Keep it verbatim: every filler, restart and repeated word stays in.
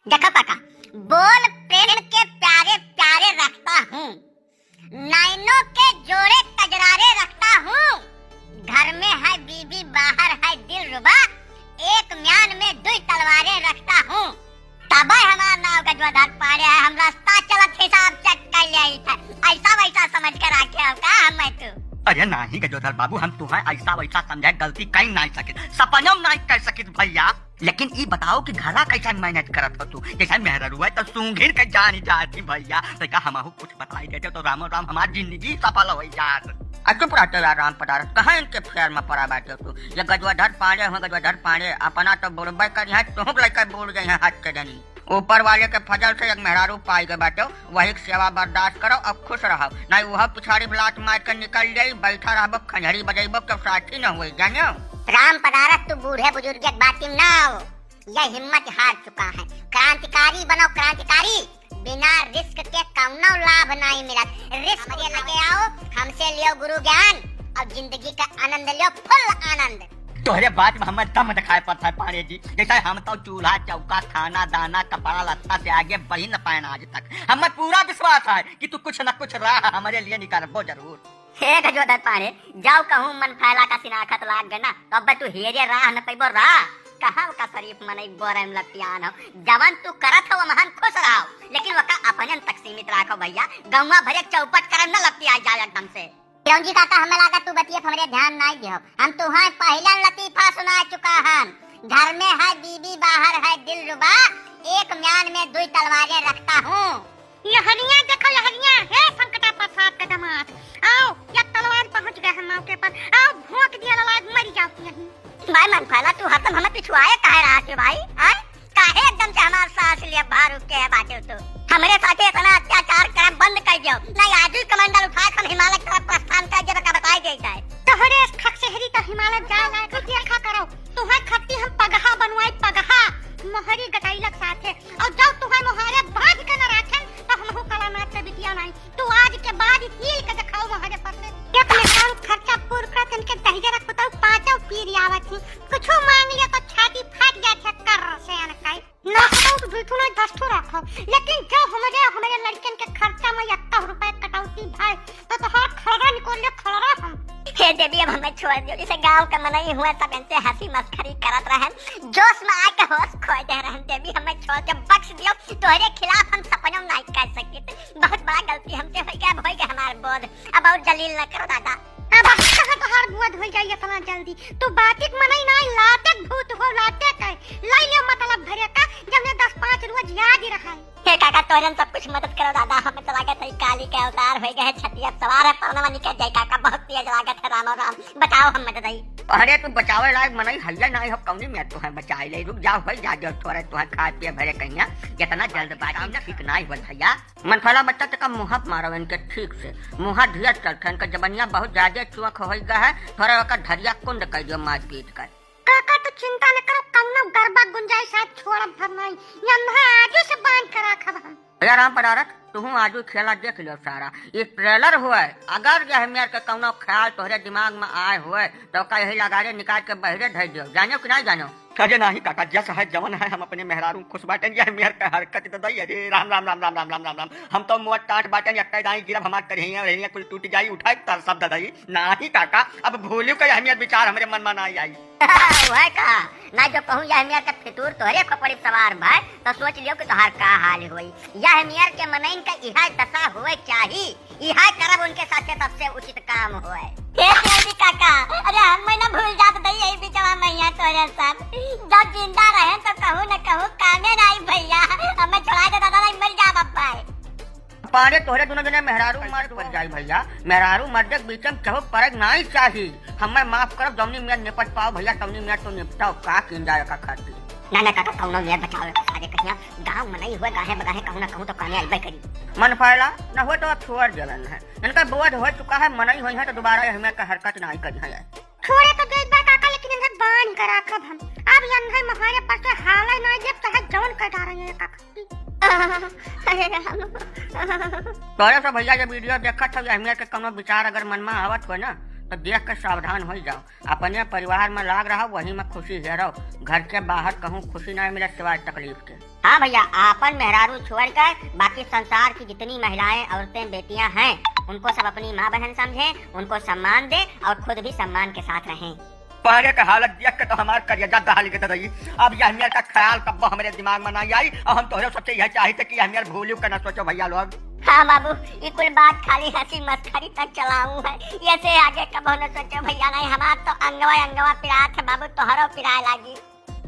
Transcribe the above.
देखो काका, बोल प्रेम के प्यारे प्यारे रखता हूँ, नैनों के जोड़े कजरारे रखता हूँ। घर में है बीबी, बाहर है दिलरुबा, एक म्यान में दुई तलवारें रखता हूँ। तबे हमार नाव गजोधर पांड़े है, हम रास्ता चलत हिसाब चेक कर ले आई था। ऐसा वैसा समझ के रखे हो का हमें तू? अरे नाही गजोधर बाबू, हम तुहां ऐसा वैसा समझे गलती कहीं नाही सकित, सपनों में नाही कर सकित भैया। लेकिन ई बताओ कि घरा कैसे मैनेज करत हो तू? जैसे मेहररुआ तो सूंघिन के जानी जाती भैया, तो का हमहू कुछ बताई देते तो रामो राम हमार जिंदगी सफल हो जात। आ चुप रहते यार राम पदारथ, कहाँ इनके फेर में पड़ा बाटे तू? ये गजोधर पांड़े हो, गजोधर पांड़े, अपना तो बुड़बे करी है, तुहूँ के लइका बुड़ गई है हाथ के जनी। ऊपर वाले के फजल से एक मेहरारू पाई गए बाटे, वही के सेवा बर्दाश्त करो, अब खुश रहो, नहीं वह पिछाड़ी में लात मार के निकल जाई, बैठा रहबो, खंजरी बजैबो, तो साथी न होई, जानो? राम पदारथ, तू बूढ़े बुजुर्ग के बात में ना आओ, यह हिम्मत हार चुका है। क्रांतिकारी बनो, क्रांतिकारी, बिना रिस्क के कौनो लाभ नहीं मिलत। रिस्क हमरे लगे आओ, हमसे लियो गुरु ज्ञान और जिंदगी का आनंद लियो, फुल आनंद। तोहरे बात में हमें दम दिखाई पड़ता है पांड़े जी, जैसे हम तो चूल्हा चौका, खाना दाना, कपड़ा लत्ता से आगे बढ़ी न पाए आज तक। हमें पूरा विश्वास है कि तू कुछ न कुछ राह हमारे लिए निकालबो जरूर। हे गजोधर पांड़े, जाओ कहूँ मन फैला का सिनाखत लाग गए ना, तो अब तू हेरे राह न पैबो राह। कहाँ का शरीफ मनई बोरे में लपियान हो, जवन तू करत हो वमहन खुश रहो, लेकिन वका अपनन तक सीमित राखो भैया, गौवा भरे चौपट करम न लपिया जाए एकदम से। चिरौंजी काका, हमें लागा तू बतिया हमरे ध्यान नाई दिहो। हम तुहां पहला लतीफा सुना चुका हम। घर में है बीबी, बाहर है दिलरुबा, एक म्यान में दुई तलवारें रखता हूँ। यहरिया देखो, यहरिया, हे संकटा प्रसाद का दामाद, आओ, या तलवार पहुंच गए हम मौके पर, आओ, भोंक दिया ललाट, मरी जाओ यहीं। भाई मन फैला, तू हरदम हमें पिछुआए काहे रहा है भाई? आय? काहे एकदम से हमार सांस लिए भार उठ के है बाटे तू? हमरे साथे इतना अत्याचार करे बंद कर दियो, नहीं आज ही कमंडल उठा के हम हिमालय की तरफ प्रस्थान कर देबे का बताई दे जाए। तोहरे खकसेहरी तो हिमालय जाए लायक है, देखा करो, तुहां खत्ती हम पगहा बनवाई, पगहा, मोहरी गटैलक साथे, और जब तुहां मोहारे बांध के न राखेन, तो हमहू कलानाथ के बिटिया नहीं। तू आज के बाद हील के देखाओ मोहरे पर से। एक मेहरारू खर्चा पूर करत इनके दहिजरा कुताऊ पाँचों पीर आवत ही। कुछो मांग लिया तो छाती फाट जात है कर से अनकाई। ना तो दुई ठो ना दस ठो रखो, लेकिन जो हमरे, हमरे लड़कन के खर्चा में एक रुपए कटौती भय, तो तोहार खड़रा निकाल ले, खड़रा हम। हे देवी, अब हमें छोड़ दियो, जैसे गांव के मनई हुए, सब इनसे हंसी मस्खरी करत रहन, जोश में आके होश खो दे रहन। देवी, हमें छोड़ के बख्श दियो, तोहरे खिलाफ हम सपनों में नहीं कर सकित। बहुत बड़ा गलती हमसे हो गया, हो गया हमार बोध, अब और जलील न करो दादा। अब कहाँ तोहार बोध हो जाई इतना जल्दी? तू बातिक मनई ना, लातेक भूत हो, लातेक है। लाई लियो मतलब भरे का, जब ने दस पाँच रोज याद ही रहा है। हे काका, तोहरन सब कुछ मदद करो दादा, हमें तो लागत है काली के अवतार हो गए, छतिया सवार है, परनवा निकल जाए काका, बहुत तेज लागत है, रामो राम, बचाओ हम मदद आई। अरे तू बचावे लायक मनई हइया नाई हो, कौनी में तो है बचाई ले, रुक जाओ भाई, जा जाओ, थोड़ा तो है खाए पिए भरे कहिया, इतना जल्दबाजी ठीक नाई हो भैया। मनफैला बच्चा तका मुँह मारो इनके ठीक से, मुँह ढिया चलत है, इनका जबनिया बहुत ज्यादा चुअक हो गया है, थोड़ा ओकर धरिया कुंड कर दियो मारपीट कर। काका, तू चिंता न करो, कौनो गड़बड़ गुंजाइश आज छोड़ब भर नहीं। यन्हा आजू से बांध के राखब हम। भैया राम पदारथ, तुहूँ आजू खेला देख लियो सारा। ये ट्रेलर हुए, अगर यह मेर के कौनो ख्याल तोहरे दिमाग में आए हुए, तो का यही लगारे निकाल के बहरे धर दियो। जानो कि नहीं जानो? अरे नाही काका, जस है जवन है, हम अपने मेहरारू खुश बाटेन, यह मेर के हरकत तो दई। अरे राम, राम, राम। हम तो मोट टाट बाटेन, यक्का दाई गिरब हमार करिया, रहिया कुल टूट जाई, उठाई तर सब ददई। नाही काका, अब भूलियो का यह मेर विचार हमरे मन में ना आई। वह का? ना जो कहूँ यह मेर के फितूर तोहरे खोपड़ी सवार भाई, तो सोच लियो कि तोहार का हाल होई। यह मेर के मनइन का इहा दशा होए चाही, इहा करब उनके साथे सबसे उचित काम होए। हे देवी काका, अरे हम मैं ना भूल जात दई यही बिचवा मैया तोरे सब। जब जिंदा रहे तो कहूँ न कहूँ कामे ना आई भैया, हमें छोड़ा दे दादा, नहीं मर जा बाबा। पांड़े तोहरे दोनों जने मेहरारू मर्द पड़ जाई भैया, मेहरारू मर्द के बीच में केहू पड़े नाई चाही। हमें माफ करब, जौनी मेर निपट पाओ भैया, तौनी मेर तो निपटाओ, का किन जाए का खातिर। ना, ना काका, कौनो मेर बचाओ, सारे कहिया गाँव में नहीं हुए, गाहे बगाहे कहूँ ना कहूँ तो कामे अइबे करी। मन फैला, न हुए तो अब छोड़ देलन है। इनका बोध हो चुका है, मनई होई है तो दोबारा यह मेर का हरकत नाई करी है। छोड़े तो देत बा काका, लेकिन इन्हें बांध के राखब हम। अब यन्हे महारे पर से हाले नाई देब, चाहे जौन कर डारे हैं काका। अरे राम। तोरे से भैया ये वीडियो देखत हो, यह मेर के कौनो विचार अगर मन में आवत हो ना, तो देख के सावधान होइ जाओ, अपने परिवार में लाग रहो, वही में खुशी हेरो। घर के बाहर कहूँ खुशी ना मिले सिवाय तकलीफ के। हाँ भइया, आपन मेहरारू छोड़ कर बाकी संसार की जितनी महिलाएं, औरतें, बेटियां हैं, उनको सब अपनी माँ बहन समझें, उनको सम्मान दें और खुद भी सम्मान के साथ रहें। पहले के हालत देख के तो हमार करेजा दहल के ददई। अब यह मेर का ख्याल कब्बो हमरे दिमाग में ना आई, और हम तोहरे सबसे यह चाहित कि यह मेर भूलियो के ना सोचो भइया लोग। हाँ बाबू, ये कुल बात खाली हंसी मस्खरी तक चलाऊ है, ऐसे आगे कबो न सोचो भइया। नहीं, हमार तो अंगवा अंगवा पिरात है बाबू, तोहरो पिराए लागी।